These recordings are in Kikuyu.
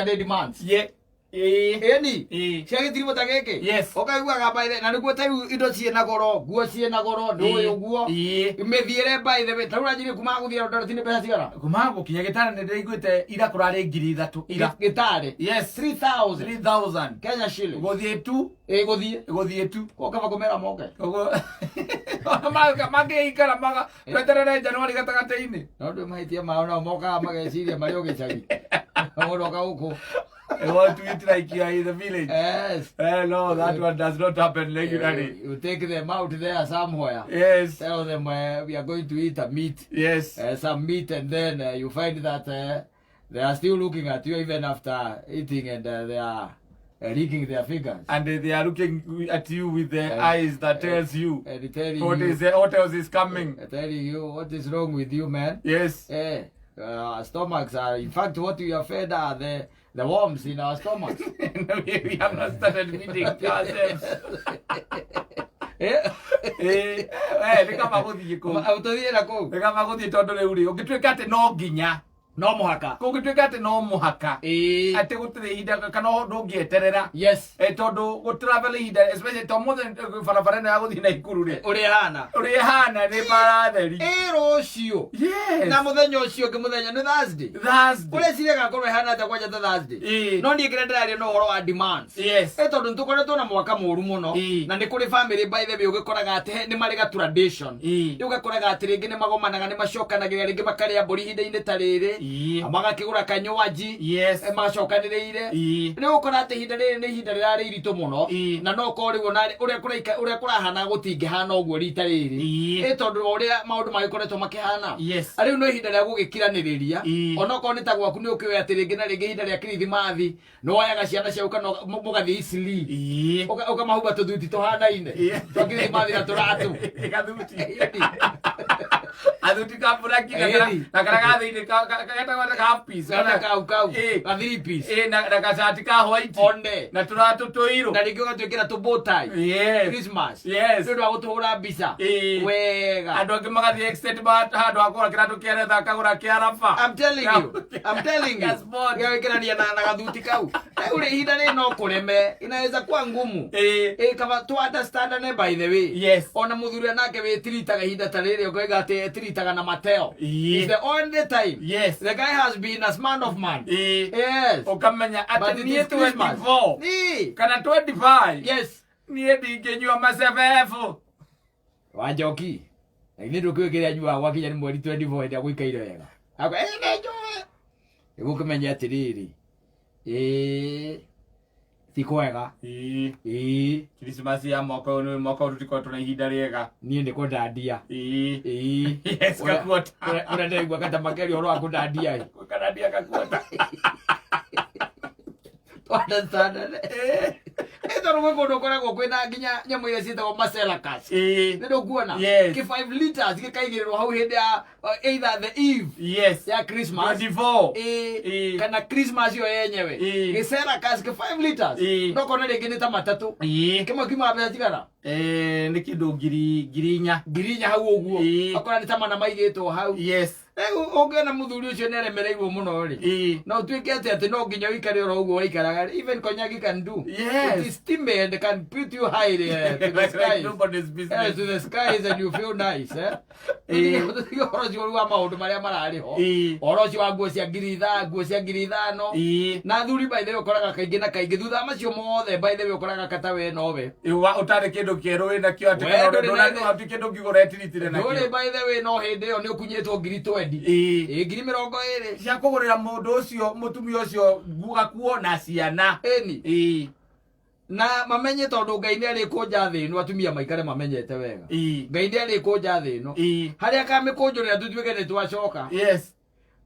Nĩ demands. Ye, ĩĩ. Ĩni. Ĩĩ. Cia gĩtiribũ ta gĩkĩ. Yes. Ũkaiguaga by the na nĩguo ta rĩu indo ciĩna goro, nguo ciĩna goro, ndũĩ ũguo. Ĩĩ. Mĩthiĩre by the way, ta rĩu ũranjirie kuma gũthiĩ Eldoret nĩ mbeca cigana? Kuma gũkinya gĩtara nĩ ndĩraiguĩte ira kũrarĩ 3000 ira. Gĩtarĩ. Yes. 3000 3000. Kenya shilling. Gũthiĩ tu. Ĩ gũthiĩ. Gũthiĩ tu. Ko kaba kũmera moke. Koguo mangĩikara maga tweterere Januari gatagatĩ-inĩ. No ndwĩ mahĩtia mao nao mokaga mageciria marĩ o gĩcagi. Mũndũ oka gũkũ. I want to eat like you are in the village. Yes. Eh, no, that one does not happen regularly. You take them out there somewhere. Yes. Tell them we are going to eat a meat. Yes. Some meat, and then you find that they are still looking at you even after eating, and they are licking their fingers. And they are looking at you with their eyes that tells you And telling what you, is what else is coming. Telling you what is wrong with you, man. Yes. Stomachs are, in fact, what we are fed are the worms in our stomachs. We have not started feeding ourselves. Eh, Eh, eh, nĩ kaba gũthiĩ kũu. Tũthiĩ na kũu. Nĩ kaba gũthiĩ tondũ rĩu rĩ, ũngĩtuĩka atĩ no nginya, No mũhaka. Kũngĩtuĩka atĩ no mũhaka, atĩ gũtirĩ ihinda kana ndũngĩeterera. Eh, tondũ gũtravel ihinda, especially to mũthenya barabara ĩno ya gũthiĩ Naikuru rĩ, Ũrĩa hana. Ũrĩa ĩhana nĩ baratheri. Ĩ rũciũ. Yes. Na mũthenya ũcio ũngĩ mũthenya nĩ Thursday. Thursday. Ũreciria gakorwo ĩhana atĩa kwanja ta Thursday? Ĩĩ. No niĩ kĩrĩa ndĩraria no ũhoro wa demands. Yes. Ĩ tondũ nĩtũkoretwo na mwaka mũru mũno. Na nĩ kũrĩ family, by the way, ũgĩkoraga atĩ nĩ marĩ ga tradition. Rĩu ũgakoraga atĩ rĩngĩ nĩ magomanaga, nĩ macokanagĩrĩra, rĩngĩ makarĩa mbũri ihinda-inĩ ta rĩrĩ. Magakĩgũra kanywaji. Macokanĩrĩire. Nĩ ũgũkora atĩ ihinda rĩrĩ nĩ ihinda rĩrarĩ iritũ mũno. Na no ũkorwo rĩu ona ũrĩa kũraika ũrĩa kũrahana gũtingĩhana ũguo rita rĩrĩ. Ĩ tondũ wa ũrĩa maũndũ magĩkoretwo makĩhana. Rĩu no ihinda rĩa gũgĩkiranĩrĩria. Onokorwo nĩ ta gwaku nĩ ũkĩũĩ atĩ rĩngĩ na rĩngĩ ihinda rĩa Kirithimathi nĩ woyaga ciana ciaku kana mũgathiĩ Isili. Ũkamahumba tũthuti tũhanaine. Twa Kirithimathi na tũratũ. Gathuti. Athuti ka buraki na na kara ga thĩinĩ getagwo ta half piece. Kana kau kau. Ĩĩ. Ga three piece. Ĩĩ, na gacati ka white. One. Na tũratũ tũirũ. Na rĩngĩ ũgatwĩkĩra tũ bow tie. Christmas. Yes. Nĩ ũndũ wa gũtũhũra mbica. Wega. Andũ angĩ magathiĩ extent handũ ha kũgũra kĩratũ kĩa leather akagũra kĩa raba. I'm telling you. I'm telling you. Yes, board. Gagĩkĩrania na gathuti kau. Rĩu rĩ ihinda rĩrĩ no kũreme. Inaweza kuwa ngumu. Ĩĩ. Ĩ kaba tu understandane, by the way. Ona mũthuri ũrĩa nake wĩtiritaga ihinda ta rĩrĩ ũkoiga atĩ etiritaga na Mateo. It's the only time. The guy has been a man of man. Yes. Ũkamenya But atĩ it niĩ is Christmas. 24 Ĩĩ. kana 25 niĩ ndingĩnyua macebebu. Wa Njoki. Na ithuĩ ndũkĩũĩ kĩrĩa anyuaga gwakinya nĩ mweri 24 hĩndĩ ĩrĩa gũikaire wega. Akwa, ĩ nĩ njũĩ. Nĩguo ũkĩmenye atĩrĩrĩ. Ĩĩ. Ti kwega. Ĩĩ. Ĩĩ. Christmas ya mwaka ũyũ, nĩ mwaka ũyũ tũtikoretwo na ihinda rĩega. Niĩ nĩ kũndandia. Ĩĩ. Ĩĩ. Yes, kakuota. Ũrĩa ndĩraigua kata makeria ũhoro wa kũndandia ĩ. Kandandia kakuota. Understand? Ĩ tondũ gwĩ kũndũ ũkoragwo kwĩna nginya nyamũ iria ciĩtagwo macelakas. Ĩĩ. Nĩ ndũkuona? Yes. Kĩ 5 liters gĩkaigĩrĩrwo hau hĩndĩ ya either the eve ya Christmas. 24. Ĩĩ. Ĩĩ. Kana Christmas ĩyo yenyewe. Ĩĩ. Gĩcelakas kĩ 5 liters. Ĩĩ. No kone rĩngĩ nĩ ta matatũ. Ĩĩ. Kĩmwe kiumaga mbeca cigana? Eh, nĩ kĩndũ 4000. 4000 hau ũguo. Ĩĩ. Akora nĩ ta mana maigĩtwo hau. Rĩu ũngĩona mũthuri ũcio nĩ aremereirwo mũno rĩ, na ũtuĩke atĩ no nginya ũikare oro ũguo waikaraga rĩ, even konyagi can do. Yes. It is steamy and can put you high there to the Like skies. nobody's business. To the skies and you feel nice, eh? Ĩĩ. Tũtige ũhoro ũcio rĩu wa maũndũ marĩa mararĩ ho. Ĩĩ. Ũhoro ũcio wa nguo cia 5000, nguo cia 5000. Ĩĩ. Na athuri, by the way, ũkoraga kaingĩ na kaingĩ thutha wa macio mothe, by the way, ũkoraga kata we nowe. Ĩĩ, ũtarĩ kĩndũ kĩerũ wĩnakĩo atĩ We kana ndũrĩ na ndũna kĩndũ ũngĩgũra etiritire ndũrĩ nakĩo. By the way, no hĩndĩ ĩyo nĩ ũkunyĩtwo 20,000. Ĩĩ. Ĩ 20,000. Cia kũgũrĩra mũndũ ũcio, mũtumia ũcio gakuo na ciana. Ĩni. Ĩĩ. Na mamenye tondũ Ngai nĩ arĩkũnja thĩ ĩno, atumia maikare mamenyete wega. Ĩĩ. Ngai nĩ arĩkũnja thĩ ĩno. Ĩĩ. Harĩa akamĩkũnjũrĩra tũtuĩke nĩ twacoka.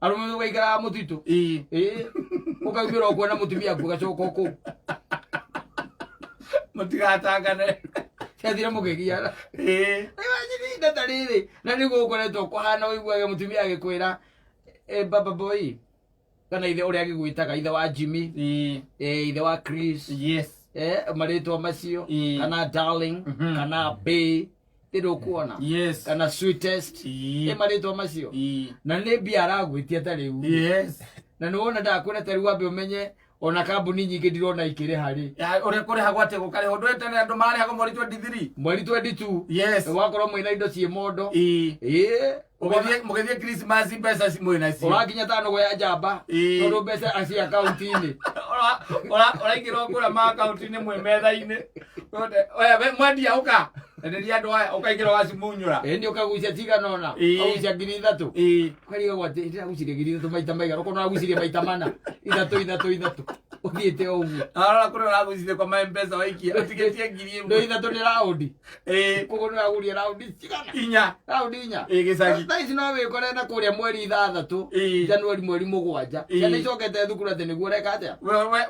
Arũme tũgaikaraga mũtitũ. Ĩĩ. Ĩĩ. Ũkaumĩra ũkuona mũtumia aku ũgacoka o kũu. Mũtigatangane. Ciathire mũkĩgiana. Ĩĩ. Ihinda ta rĩrĩ na nĩguo gũkoretwo kũhana ũiguage mũtumia agĩkwĩra, "Eh, baba boy," kana ithe ũrĩa agĩgwĩtaga, ithe wa Jimmy, Ĩĩ. ithe wa Chris, marĩtwa macio, Ĩĩ. kana darling, kana bae, ndĩrũkuona, kana sweetest, marĩtwa macio, Ĩĩ. na nĩ mbia aragwĩtia ta rĩu, na nĩ wona ndakwĩra ta rĩu wambe ũmenye. Ona kambuni nyingĩ ndirona ikĩrĩha rĩ. Ya, ũrĩa kũrĩhagwo atĩ gũkarĩhwo ndwetene andũ mararĩhagwo mweri 23. Mweri 22. Yes. Wakorwo mwĩna indo ciĩ mondo. Ĩĩ. Ĩĩ. Mũgĩthiĩ Christmas mbeca mwĩ nacio. Ũrakinya ta nũgũ ya njamba. Ĩĩ. Tondũ mbeca aci akaunti-inĩ. Ũraingĩra kũrĩa ma akaunti-inĩ mwĩ metha-inĩ. Oya, mwendia ũka. Enderia andũ aya ũkaingĩra ũgacimunyũra. Ĩĩ nĩ ũkagucia cigana ũna. Ĩĩ. Ũkagucia 3,000. Ĩĩ. Ũkarigagwo atĩ ndĩragucirie 3,000 maita maigana. Ũkona ũragucirie maita mana. Ithatũ ithatũ ithatũ. Ũthiĩte o ũguo. Arora kũrĩa ũragucirie kwa ma M-Pesa waikia ũtigĩtie ngiri Nĩ ĩmwe. ithatũ nĩ raundi. Ĩĩ. Koguo nĩ ũragũria raundi cigana? Inya. Raundi inya. Ĩĩ gĩcagi. Thaa ici no wĩkore na kũrĩa mweri 6. Ĩĩ. Januari mweri 7. Ĩĩ. Ciana icokete thukuru atĩ nĩguo ũreka atĩa?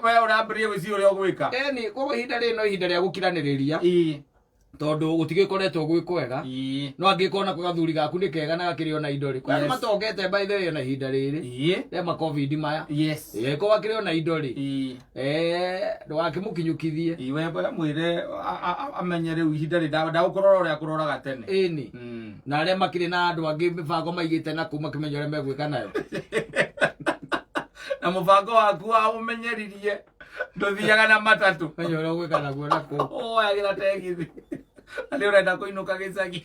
We ũrambĩrĩria gwĩciria ũrĩa ũgwĩka. Ĩni, koguo ihinda rĩrĩ no ihinda rĩa gũkiranĩrĩria. Ĩĩ. Tondũ gũtigĩkoretwo gwĩ kwega. Ĩĩ. No angĩkorwo nako gathuri gaku nĩ kega na gakĩrĩ ona indo rĩ. Kwĩ andũ Yes. matongete by the way ona ihinda rĩrĩ. Ĩĩ. Rĩa ma covid maya. Yes. Ĩĩ, korwo akĩrĩ ona indo rĩ. Ĩĩ. Ndũgakĩmũkinyũkithie. Ĩĩ, we mwĩre amenye rĩu ihinda rĩ ndagũkũrora ũrĩa akũroraga tene. Ĩni. Na arĩa makĩrĩ na andũ angĩ mĩbango maigĩte na kũu makĩmenya ũrĩa megwĩka nayo. Na mũbango waku wa ũmenyeririe ndũthiaga na matatũ. Menya ũrĩa ũgwĩka naguo na kũu. Woyagĩra tegithi. Na nĩ ũrenda kũinũka gĩcagi.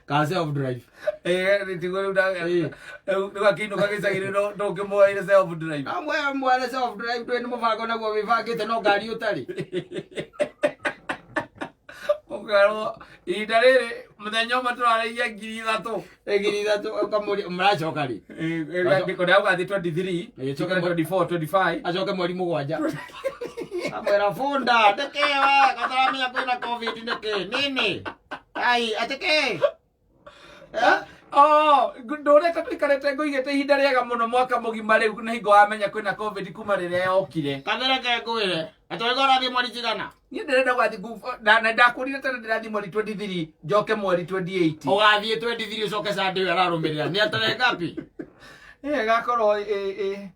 Ka self drive. Ĩĩ, tiguo rĩu Ĩĩ. rĩu akĩinũka gĩcagi rĩu ndũngĩmuoire self drive. Amwe mwene self drive ndũĩ nĩ mũbango naguo wĩbangĩte no ngari ũtarĩ. Ũkerwo ihinda rĩrĩ mũthenya ũmwe tũrarĩhia 3,000. 3,000 ũkamũria mũracoka rĩ? Kũrĩa ũgathiĩ 23, Ĩĩ, coke 24, 25. Acoke mweri 7. Amwĩra bunda nĩkĩ we gataramenya kwĩna covid nĩkĩ nini? Ai atĩkĩ? Oh, ndũrĩte tũikarĩte ngũigĩte ihinda rĩega mũno mwaka mũgima rĩu nĩ hingo wamenya kwĩna covid kuma rĩrĩa yokire. Kathereke ngwĩre atĩ ũrĩko ũrathiĩ mweri cigana? Niĩ ndĩrenda gũgathiĩ na ndakũrire tene ndĩrathiĩ mweri 23 njoke mweri 28. Ũgathiĩ 23 ũcoke Sunday ĩyo ĩrarũmĩrĩra. Nĩ tarehe ngapi? Ĩĩ ĩgakorwo ĩ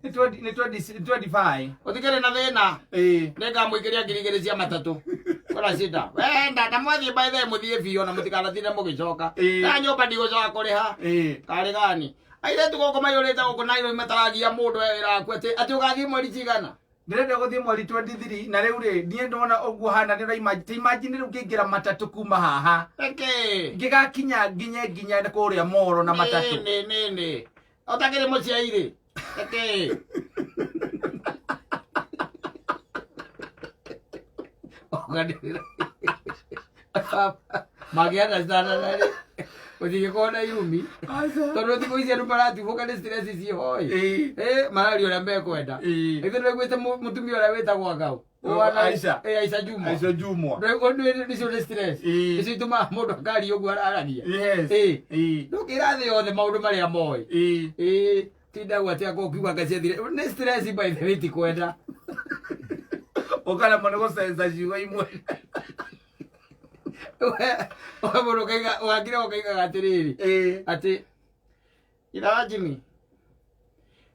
nĩ 20 nĩ 20 25. Ũtikĩrĩ na thĩna. Ĩĩ. Nĩngamũikĩria 2,000 cia matatũ. Kwĩna shida. Wenda na mwathiĩ by the way mũthiĩ biũ na mũtikanatinde mũgĩcoka. Ĩĩ. Na nyũmba ndigũcoka kũrĩha. Ĩĩ. Karĩ gani? Airĩtu gũkũ maiyũrĩte gũkũ Nairobi mataragia mũndũ we wĩra waku atĩ atĩ ũgathiĩ mweri cigana? Ndĩrenda gũthiĩ mweri 23 na rĩu rĩ niĩ ndona ũguo hana nĩ ũra ta imagine rĩu ngĩingĩra matatũ kuma haha. Nĩkĩ? Ngĩgakinya nginye nginya kũrĩa Moro na matatũ. Nĩ nĩ nĩ. Ũtakĩrĩ mũciari rĩ? Nĩkĩ? Ũganĩrĩra. Mangĩandastana rĩ gũtingĩkorwo na irumi. Tondũ thikũ ici andũ maratubũka nĩ stress ciho ĩ. Ĩĩ. Ĩ mararia ũrĩa mekwenda. Ĩĩ. Ithe nĩwaiguĩte mũtumia ũrĩa wĩtagwo Ngau? Aisha. Ĩ Aisha Jumwa. Aisha Jumwa. Nĩcio nĩ stress. Ĩĩ. Nĩcio itũmaga mũndũ akaria ũguo araragia. Yes. Ĩĩ. Ĩĩ. Ndũngĩra thĩ yothe maũndũ marĩa moĩ. Ĩĩ. Ĩĩ. Tinda atĩ akorwo ũkiuga anga ciathire. Nĩ stress by the way ti kwenda. Ũkaremwo nĩ gũcenza ciugo imwe. We mũndũ ũkaiga ũgakira ũkaigaga atĩrĩrĩ. Ĩĩ. Atĩ ithe wa Jimmy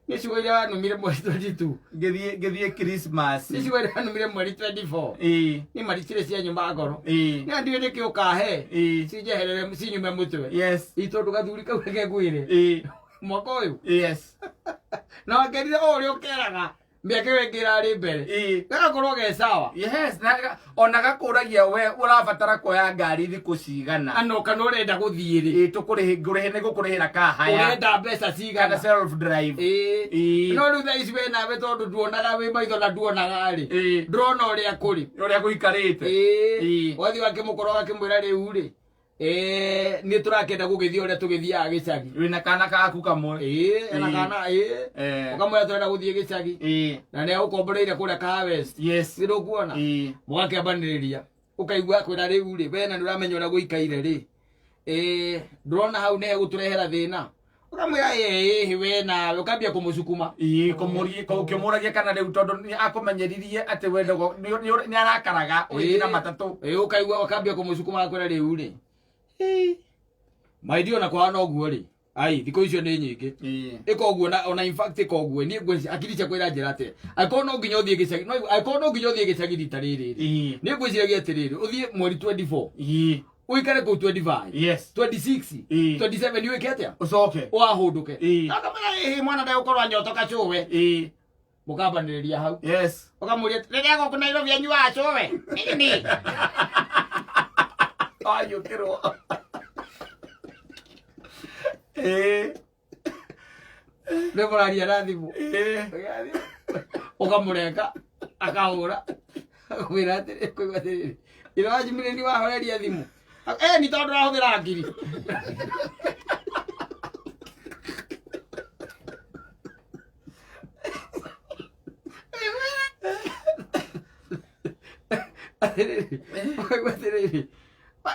nĩ ciugo iria wanumire mweri 22. Ngĩthiĩ Christmas. Nĩ ciugo iria wanumire mweri 24. Ĩĩ. Nĩ maricire cia nyuma ngoro. Ĩĩ. Nĩ ndiũĩ nĩkĩ ũkahe. Ĩĩ. Cinjeherere cinyume mũtwe. Yes. Ĩ tondũ gathuri kau reke ngwĩre. Ĩĩ. Mwaka ũyũ. Yes. Na wakerire o ũrĩa ũkeraga mĩaka ĩyo ĩngĩ ĩrarĩ mbere. Ĩĩ. Gagakorwo ge sawa. Yes, na ona gakũragia we ũrabatara kuoya ngari thikũ cigana. Ano kana ũrenda gũthiĩ rĩ. Ĩĩ tũkũrĩhi ngũrĩhe nĩ gũkũrĩhĩra kahaya. Ũrenda mbeca Kana cigana. self drive. Ĩĩ. Ĩĩ. No rĩu thaa ici we nawe tondũ nduonaga wĩ maitho na nduonaga rĩ. Ĩĩ. Ndũrona ũrĩa kũrĩ. Ũrĩa gũikarĩte. Ĩĩ. Ĩĩ. Wathiĩ wakĩmũkora ũgakĩmwĩra rĩu rĩ. Nĩ tũrakĩenda gũgĩthiĩ ũrĩa tũgĩthiaga gĩcagi. Wĩna kana gaku kamwe. Ĩĩ, ena Ĩĩ. kana ĩĩ. Ũkamwĩra tũrenda gũthiĩ gĩcagi. Ĩĩ. Na nĩ agũkomboreire kũrĩa Kahawa West. Yes. Nĩ ndũkuona? Ĩĩ. Mũgakĩambanĩrĩria. Ũkaigua akwĩra rĩu rĩ, we na nĩ ũramenya ũrĩa gũikaire rĩ. Ndũrona hau nĩ hegũtũrehera thĩna. Ũkamwĩra ĩĩ we nawe ũkambia kũmũcukuma. Ĩĩ kũmũragia kana rĩu tondũ nĩ akũmenyeririe atĩ we nĩ arakaraga ũgĩthiĩ na matatũ. Ĩĩ ũkaigua ũkambia kũmũcukuma akwĩra rĩu rĩ. Ĩĩ. Maidi ona kũhana ũguo rĩ. Ai thikũ icio nĩ nyingĩ. Ĩĩ. Ĩka ũguo na ona in fact ĩka ũguo niĩ ngwĩciria akiri ciakwa iranjĩra atĩ angĩkorwo no nginya ũthiĩ gĩcagi no angĩkorwo no nginya ũthiĩ gĩcagi rita rĩrĩ rĩ. Ĩĩ. Niĩ ngwĩciragia atĩrĩrĩ ũthiĩ mweri 24. Ĩĩ. Ũikare kũu 25, Yes. 26, 27, wĩke atĩa? Ucoke. Wahũndũke. Akamwĩra, ĩhĩ, mwana ndegũkorwo anyotoka cũwe. Mũkambanĩrĩria hau. Yes. Ũkamũria, rĩrĩa gũkũ Nairobi anyuaga cũwe nini? Wanyũkĩrwo. Ĩĩ. Nĩ mũraria na thimũ. Ũkamũrenga, akahũra, akwĩra atĩrĩ, kũigua atĩrĩrĩ, ithe wa Jimmy, wahoreria thimũ ni tondũ ndũrahũthĩra ngiri. Atĩrĩrĩ, ũkaigua atĩrĩrĩ,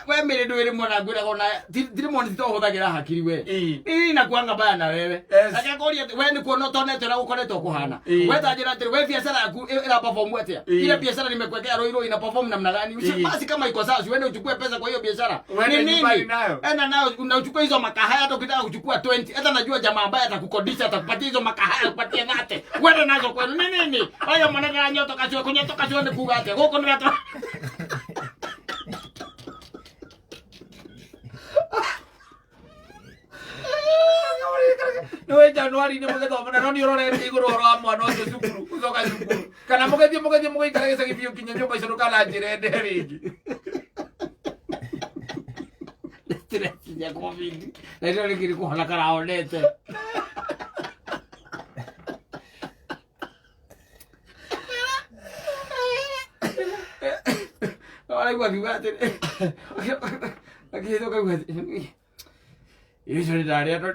we mĩrĩ ndwĩ rĩmwe na ngwĩraga ona ti rĩmwe nĩ tohũthagĩra hakiri we. Ii nakuanga mbaya na wewe. Reke ngũrie atĩ we nĩ kuona ũtonete ũrĩa gũkoretwo kũhana. We ta njĩra atĩrĩ, we biacara yaku ĩra perform atĩa? Ile biashara nimekuwekea Ruiru ina perform namna gani? Basi kama iko sawa, si uende uchukue pesa kwa hiyo biashara. Uende Ni nini? nyumbani nayo. Enda nayo na uchukue hizo makahaya, hata ukitaka kuchukua 20. Hata najua jamaa ambaye atakukodisha atakupatia hizo makahaya, akupatie 30. Uende nazo kwenu. Ni nini? Hayo maneno ya nyoto kaciwe, kunyoto kaciwe ni kuga atĩa? Gũkũ nĩ atũ. Nĩ Januari nĩ mũgĩthoma na no nĩ ũrorete igũrũ ũhoro wa mwana ũcio cukuru gũcoka cukuru kana mũgĩthiĩ mũgĩthiĩ mũgĩikara gĩcagi biũ nginya nyũmba icio ndũkananjĩre ende rĩngĩ. Tũrakinya COVID. Na ĩno rĩngĩ nĩ kũhona karahonete. Araigua akiuga atĩrĩ, akĩhĩtũka akiuga atĩrĩ, irio icio nĩ ndarĩa no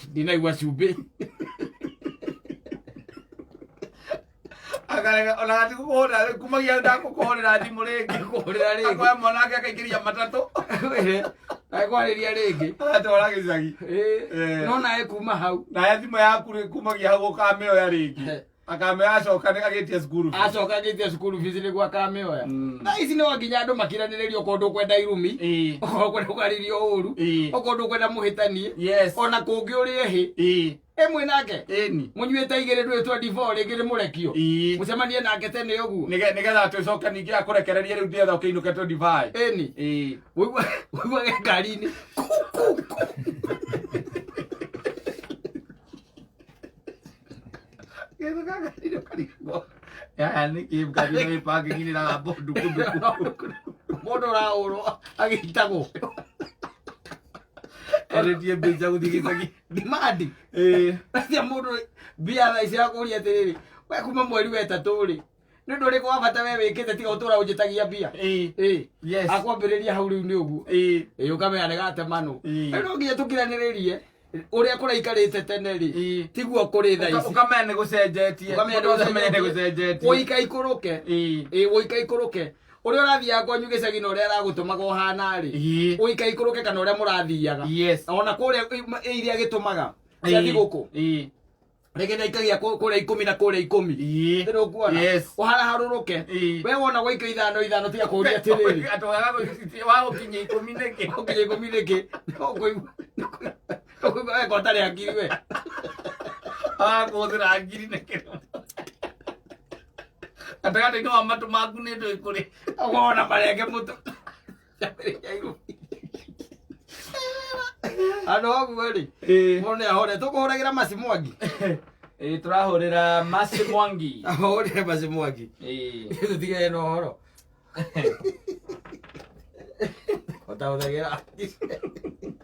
ndinaigua cumbĩ. Akarega ona gatigũkũhũrĩra kumagia ndakũkũhũrĩra thimũ rĩngĩ. Kũhũrĩra rĩngĩ. Akoya mwana wake akaingĩria matatũ. Akwarĩria rĩngĩ. Agatwara gĩcagi. No nawe kuma hau. Naye thimũ yaku rĩ kumagia hau ũkamĩoya rĩngĩ. Akamĩoya acoka agĩtie cukuru. Acoka agĩtie cukuru fees nĩguo akamĩoya. Thaa ici no nginya andũ makiranĩrĩrie okorwo ndũkwenda irumi, okorwo ũkwenda kwarĩrio ũru, okorwo ndũkwenda mũhĩtanie, ona kũngĩ ũrĩe hĩ. Ĩmwe nake. Ĩni. Mũnyuĩte igĩrĩ ndũĩ 24 rĩngĩ nĩ mũrekio. Mũcemanie nake tene ũguo. Nĩgetha twĩcoke ningĩ akũrekererie rĩu nĩgetha ũkĩinũke 25. Ĩni. Ũiguage ngari-inĩ. Ku, ku, ku. Yaya nĩ kĩ ngari ĩno ĩ parking-inĩ ĩragamba nduku nduku. Mũndũ ũrahũrwo agĩitagwo. Erĩtie mbia gũthiĩ gĩcagi. Demand. Atia mũndũ mbia thaa ici akũria atĩrĩrĩ, we kuma mweri wa ĩtatũ rĩ, nĩ ũndũ ũrĩkũ wa bata we wĩkĩte tiga ũtũra ũnjĩtagia mbia? Yes. Akwambĩrĩria hau rĩu nĩ ũguo. Ũkamenya nĩ gatemanũ. Rĩu no nginya tũkiranĩrĩrie ũrĩa kũraikarĩte tene rĩ, tiguo kũrĩ thaa ici. Ũkamenya nĩ gũcenjetie. Ũkamenya Mũndũ ũkamenya nĩ gũcenjetie. Ũika ikũrũke. Ũika ikũrũke. Ũrĩa ũrathiaga kwanyu gĩcagi na ũrĩa aragũtũmaga ũhana rĩ, ũika ikũrũke kana ũrĩa mũrathiaga. Ona kũrĩa iria gĩtũmaga cia thigũkũ. Rĩngĩ nĩ kũrĩa 10 na kũrĩa 10. Nĩ ũkuona? Yes. Ũharaharũrũke. We wona gwaikio ithano ithano tiga kũũria atĩrĩrĩ. Atĩ waga gũkinyia 10 nĩkĩ? Gũkinyia 10 nĩkĩ? No ũkũigua weka ũtarĩ hakiri we. Waga kũhũthĩra ngiri nĩkĩ? Gatagatĩ-inĩ wa matũ maku nĩ ndũĩ kũrĩ. Wona marenge mũtũ. Andũ ũguo rĩ, mũndũ nĩ ahũre. Tũkũhũragĩra Mercy Mwangi. Tũrahũrĩra Mercy Mwangi. Ahũrĩre Mercy Mwangi. Tũtigane na ũhoro. Ũtahũthagĩra.